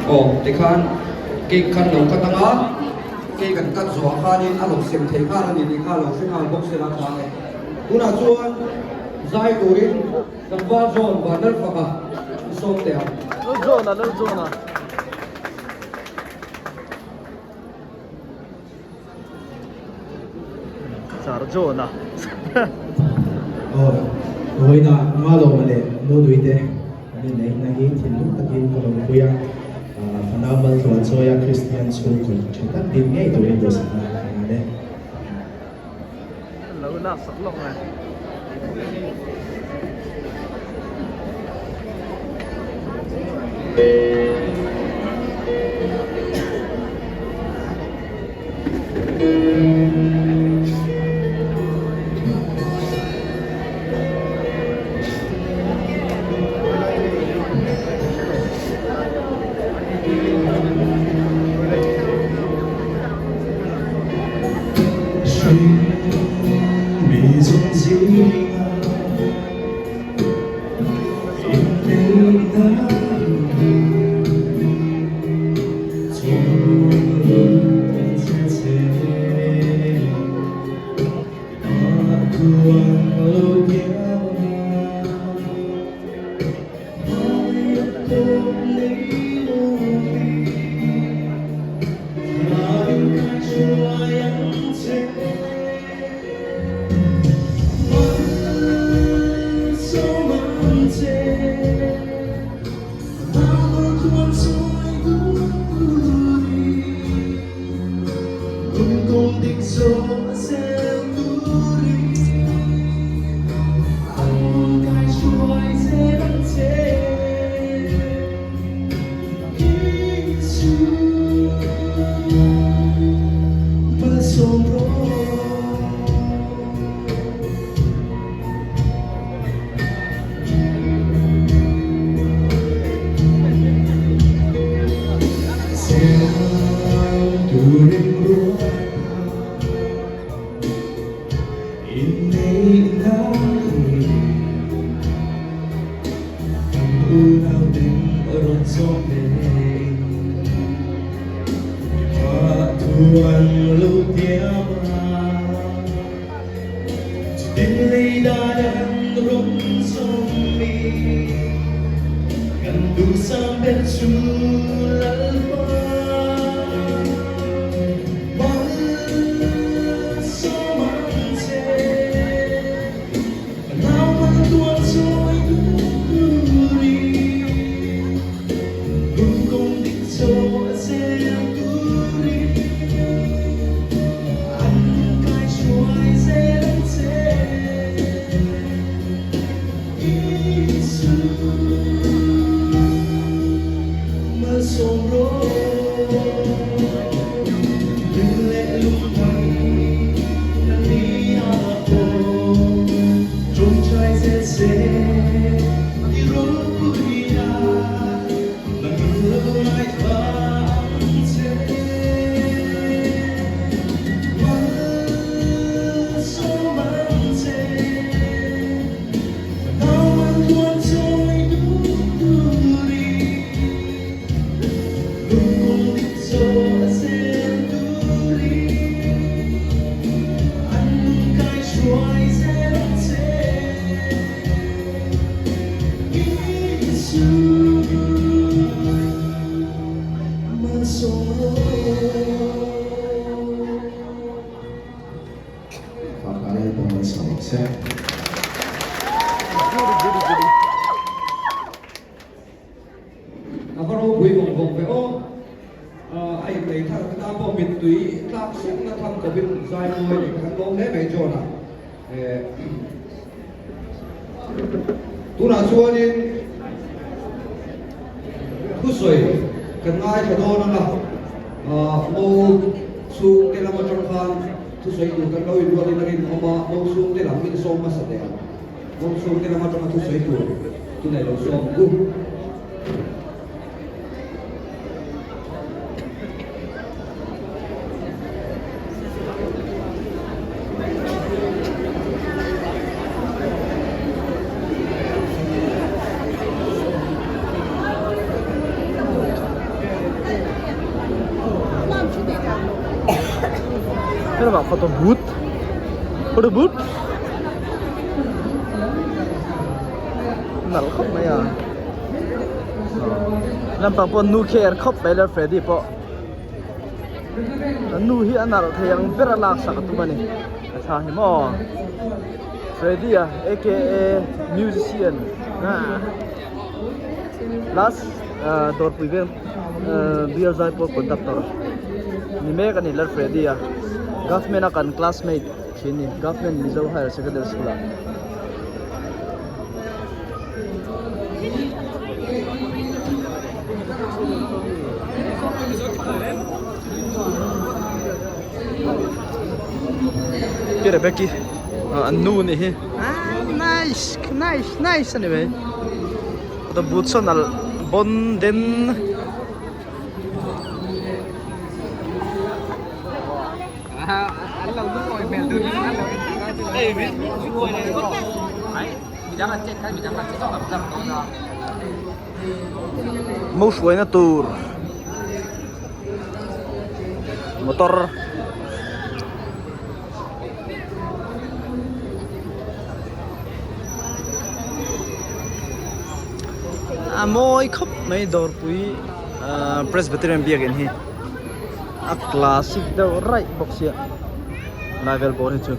Aw tikhan cake khan lo cut ang a cake an cut zawh ah khanin a rawn sem thei nghal a ni tih kha a lo hre nghal bawk se la tha ang e. Tunah chuan zai turin Tlangval John Vanlalfaka i sawm teh ang. Lal John a, Lal John a. Sir John a. Aw, vawiinah Malawma leh Nunui te An inneihna hi thinlung takin ka lawmpui a, fanau maltluan chawia Kristian chhungkaw tha tak din ngei turin duhsakna ka ngan e. An lo laksak lawk mai. A va ropui vawng vawng ve aw. A innei thar te tan pawh mittui tlak sukna tham khawpin zai mawi leh kan lawm hle mai John-a. Tunah chuanin thusawi kan ngaithla dawn ang a, Mo chhungte lam atang khan thusawi tur kan lo inrualin a rinawm a, Mo chhungte lam insawm hmasa teh ang. Mo chhungte lam atanga thusawi tur chu nei lo sawm u. Photo booth photo booth nalh khawp mai a lampang pawh nu khi er khawp mai le Freddy pawh a nu hi a nalh thei ang ber a laksak a tum a ni a thla hi maw Freddy a aka musician ah. Last dawrpui vel bial zaipawl conductor ni mek a ni Lalfredy a government a kan classmate thin a ni government Mizo higher secondary school ah. Pi Rebecca an nu nih hi nice nice nice a ni mai the boot saw nalh bon den Mo hruaina tur motor a mawi khawp mai dawrpui ahh presbyterian biakin hi a classic deuh raih bawk sia lai vel bawr hi chu.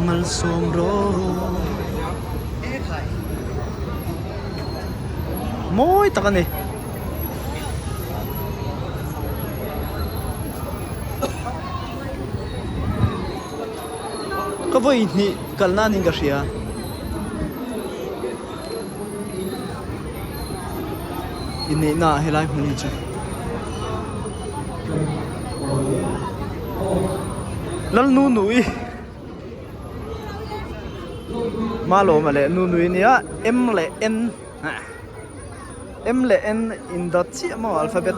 Malsawm rawh mawi tak a ni. Ka vawi hnih kalna niin ka hria. Inneihna ah helai hmun hi chu. Lalnunui Malawma leh Nunui nia M leh N M leh N indawt chiah maw alphabet.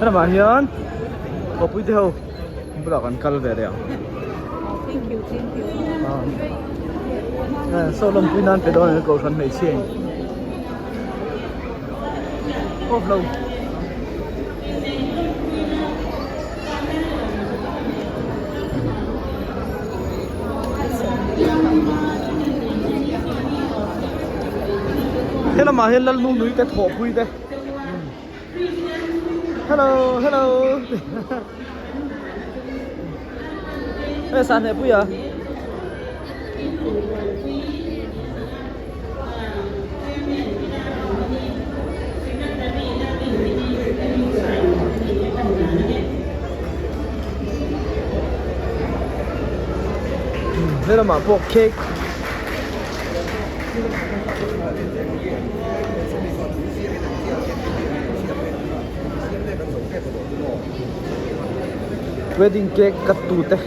Helamah hian khawpui te ho bulah kan kal ve leh ang saw lawmpui nan pe dawn a ni kohhran hmeichhia in off lo. Helamah hian Lalnu nui te thawhpui te hello hello hei sahne pui a. Helamah pawh cake wedding cake cut tu te.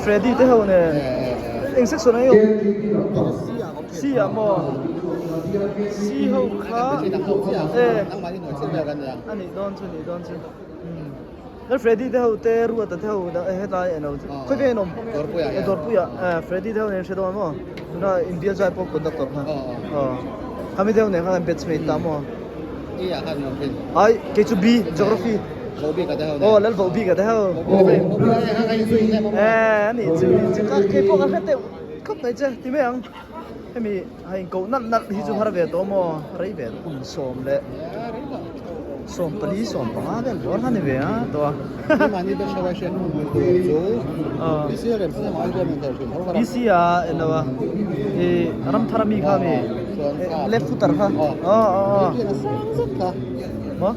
Freddy te ho nen eng section a nge C ah maw C ho kha e a nih dawn chu nih dawn chu. Hei Freddy te ho te Ruata te ho hetlai eng lo chu khawi veng an awm Dawrpuiah Dawrpuiah eh Freddy te ho nen hre dawn maw tuna India zai pawh conductor kha aw khami te ho nen khan an batchmate ta maw ai kei chu B geography. Aw lal voh bik a te ho. Eh ani chu chu ka kei pawh ka hre teuh khawp mai che ti mai ang. Hemi a inkoh nalh nalh hi chu har ve tawh maw rei ve kum 14 15 vel bawr kha ni ve a tawh a. PC a elo a i ramthar ami kha mi left footer kha aw aw aw maw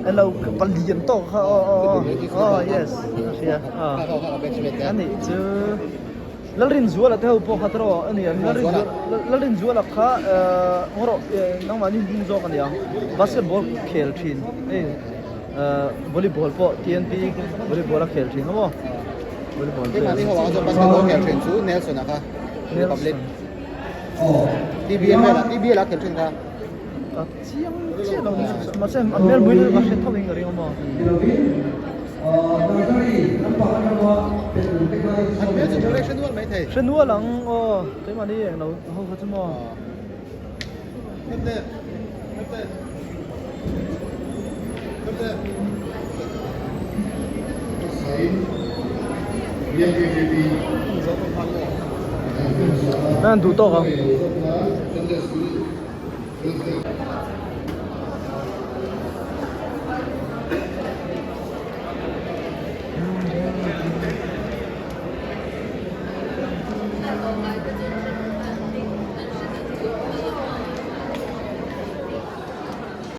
elo palian tawk kha aw aw aw aw yes ka hria aw anih chu. Lalrinzuala te ho pawh kha tawh a ni ang Lalrinzuala kha ngaw rawh nangmahni hnung zawk a ni ang basketball khel thin hei volleyball pawh TNP volleyball a khel thin a maw volleyball player basketball khel thin chu Nelson a kha Republic TBL vel TBL a khel thin kha chiang chiah lo mahse a hmel mui ka hre tho in ka ring a maw. Hre nual ang aw keimahni englo ho kha chu maw. Nan duh tawk ang.